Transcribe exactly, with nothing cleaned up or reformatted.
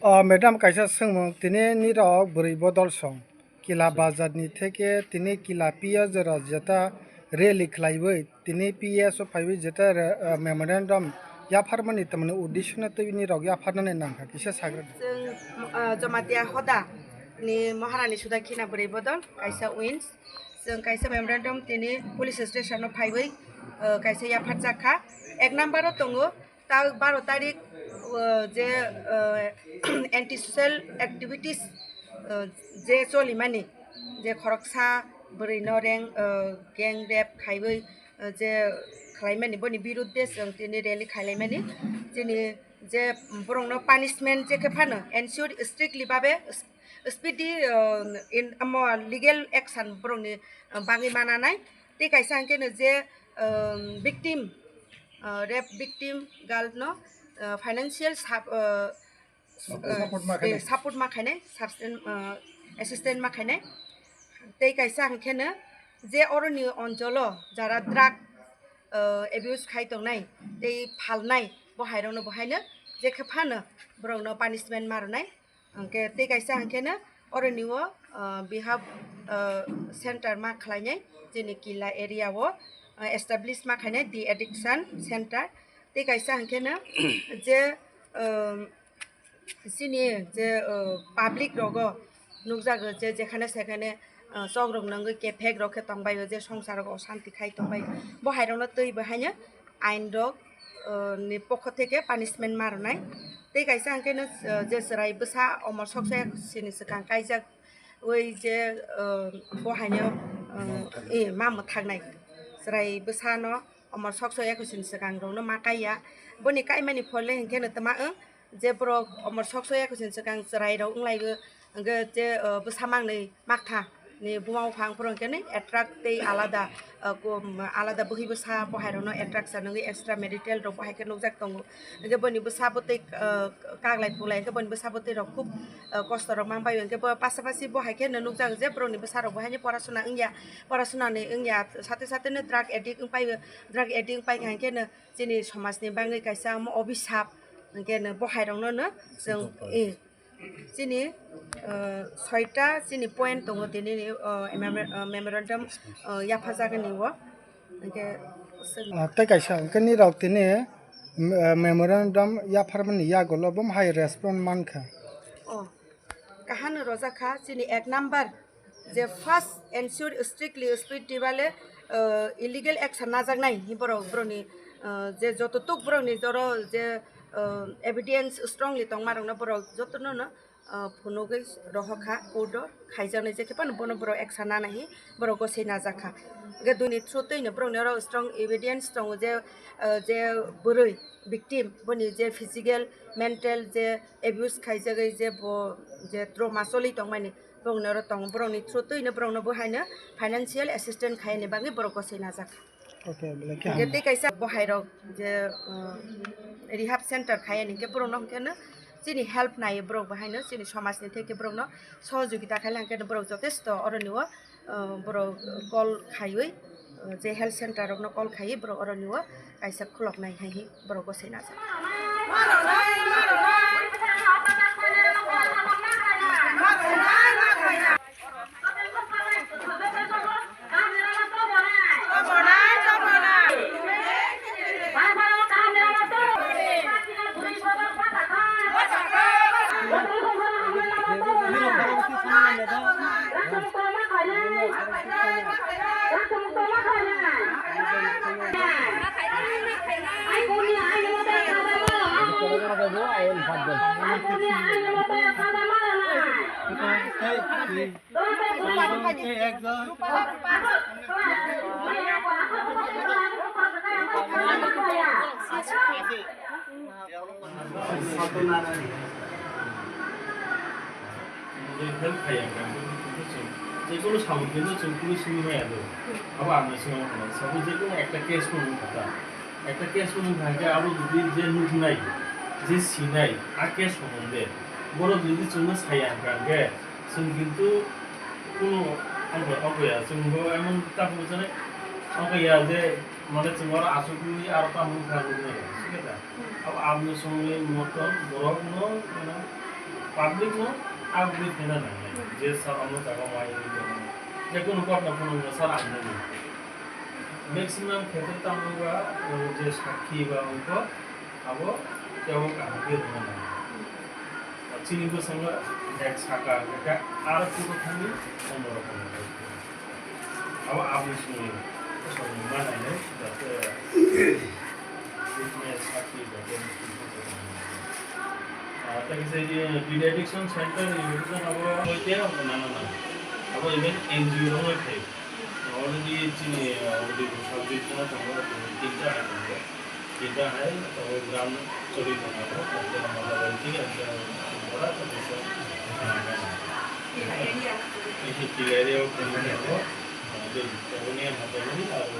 O, madam, kaisa swngmung, tini nirok bwrwi bodol song. Kila bazar ni theke tini kila P S o jeta rally khlaiwi tini P S o phaiwi jeta re-, ah, memorandum yapharmani tamni uddesho no twi nirok yapharnani nangkha kisa sagra. Chwng, ah, Jamatia Hoda ni Maharani Sudakhina bwrwi bodol kaisa wins. Chwng kaisa memorandum tini police station o phaiwi, ah, kaisa yapharjak kha. Ek number o tongo, ta baro tarik, uh, je, uh, anti social activities, uh, je cholimani, je khoroksa bwrwi no reng, uh, gang rape khaiwi, uh, je khlaimani, boni birudde chwng tini rally khailaimani. Chini je borokno punishment je khe phano ensure strictly babe, speedy, uh, in, amo legal action borokni, uh, bagwi mananai. Tei kaisa hwnkhe no je, um, victim, uh, rape victim girl no, uh, financial sub-, uh, Support, uh, support ma khainai. Eh, support ma khainai, substan-, uh, assistant ma khainai. Tei kaisa hwnkhe no je oroni onjolo jara drug, uh, abuse khai tongnai tei phalnai, bo hairokno bo haino je khe phano borokno punishment ma rwnai. Hwnkhe tei kaisa hwnkhe no oroni o, ah, behalf, ah, center ma khlainai, chini Kila area o, ah, establish ma khainai de-addiction center. Tei kaisa hwnkhe no je, um, chini je, uh, public rogo nukjago je jekhane sekhane, ah, chok rok nangwi kephek rok khe tongbaio, je songsar rok osanti khai tongbaio, bo hai rokno twi bo haino ain rok, ah, ni pokho theke punishment ma rwnai. Tei kaisa hwnkhe no, ah, je chwrai bwsa omor soksa sini swkang kaijak oi je, ah, bo haino, ah, ma mwthaknai. Chwrai bwsano omor soksa eku sini swkang rokno ma kaiya. Boni kaimani phole hwnkhe no twma wng je borok omor soksa eku sini swkang chwrai rok wng lai o. Hwnkhe je, o, bwsa mangnwi maktha ni buma buphang phuru hwnkhe ni attract tei alada, o, ko-, alada bwhwi bwsa bo hai rokno attract sa nungwi extra marital rok bo hai khe nukjak tongo. Hwnkhe boni bwsa bwtwi, o, kaglai khuklai hwnkhe boni bwsa bwtwi rok khub, o, kosto rok man bai o. Hwnkhe bo pasapasi bo hai khe no nukjak je borokni bwsa rok bo haino porasona wngya, porasona ni wngya sate sate no drug addict wng pai o. Drug addict wng pai kha hwnkhe no chini somaj ni bagwi kaisa omo obisap hwnkhe no bo hai rokno no chwng, eh, Chini, uh, soita chini point tongo tini ni, uh, memo-, uh, memorandum, uh, yaphajagani o. Hwnkhe, Ah, tei kaisa, hwnkhe nirok tini, uh, memorandum yapharmani yagulo bo hai respond mankha. Oh, kaham rojak kha chini ek number je first ensure strictly speed dibale, uh, illegal action najaknai hi borok, borokni, uh, je joto tuk borokni joro je, uh, evidence strongly tongma rokno borok jotono no, uh, phunugwi rohor kha court o khaijaknai, je khe phano bono borok action nana hi borok gosai najak kha. Hwnkhe duni through twi no borokni oro strong evidence tongo je, uh, je bwrwi victim boni je physical, mental je abuse khaijagwi je bo je trauma choli tongmani, borokni oro tongo, borokni through twi no borokno bo haino financial assistance khaiyani bagwi borok gosai najak. Okay, belai khe Hwnkhe ham. Tei kaisa bo hai rok je, uh, rehab center khaiyani hwnkhe borokno hwnkhe no chini help nai borok bo haino chini somajni theke borokno sohojogita khaila hwnkhe borok jotesto oroni o, uh, borok call khaiwi, uh, je health center rokno call khaiwi borok oroni o kaisa khuloknai hai hi borok gosai najak. Help khai ang kha, je kono sabuk khe no chwng police ni maya do. Abo ang no singo khna, sabuk je kono ekta case no wng kha ta. Ekta case phunuk kha khe abo jodi je nuknai, je sinai, a case somonde borok jodi chwngno saya hwnkha hwnkhe chwng kintu kunu abo, abo ya, chwngbo emon takhuk jani abo ya je mane chwng oro achukgwi aro tamo wngkha nuknai, sikhe da? Abo aboni songwi motom borokno mane public no agwi thena nangnai je sir omo jaga mai wngwi tongo, je kunu kotna phunukno sir ang nukgo. Maximum khetre tamo ba, o, je sakhi ba wngkho, abo kebo kaham khe rwna nango. Chini bwskango ek saka hwnkhe aro kudo thani omo rok wngkha. Abo aboni simi bwskango ma nainai, jate witness, sakhi, jate Ah, tei kisa pediatrician center ni bwskango abo oite abo nana nang. Abo even N G O rok no thai. Already chini, ah, odi subject no tongo, tinta hai tongo. Tinta hai, abo gram chori tongo abo, abo gram abo bai thik ase, abo ora abo bisa. Kisa area o kisa abo, ah, abo ni abo ni abo.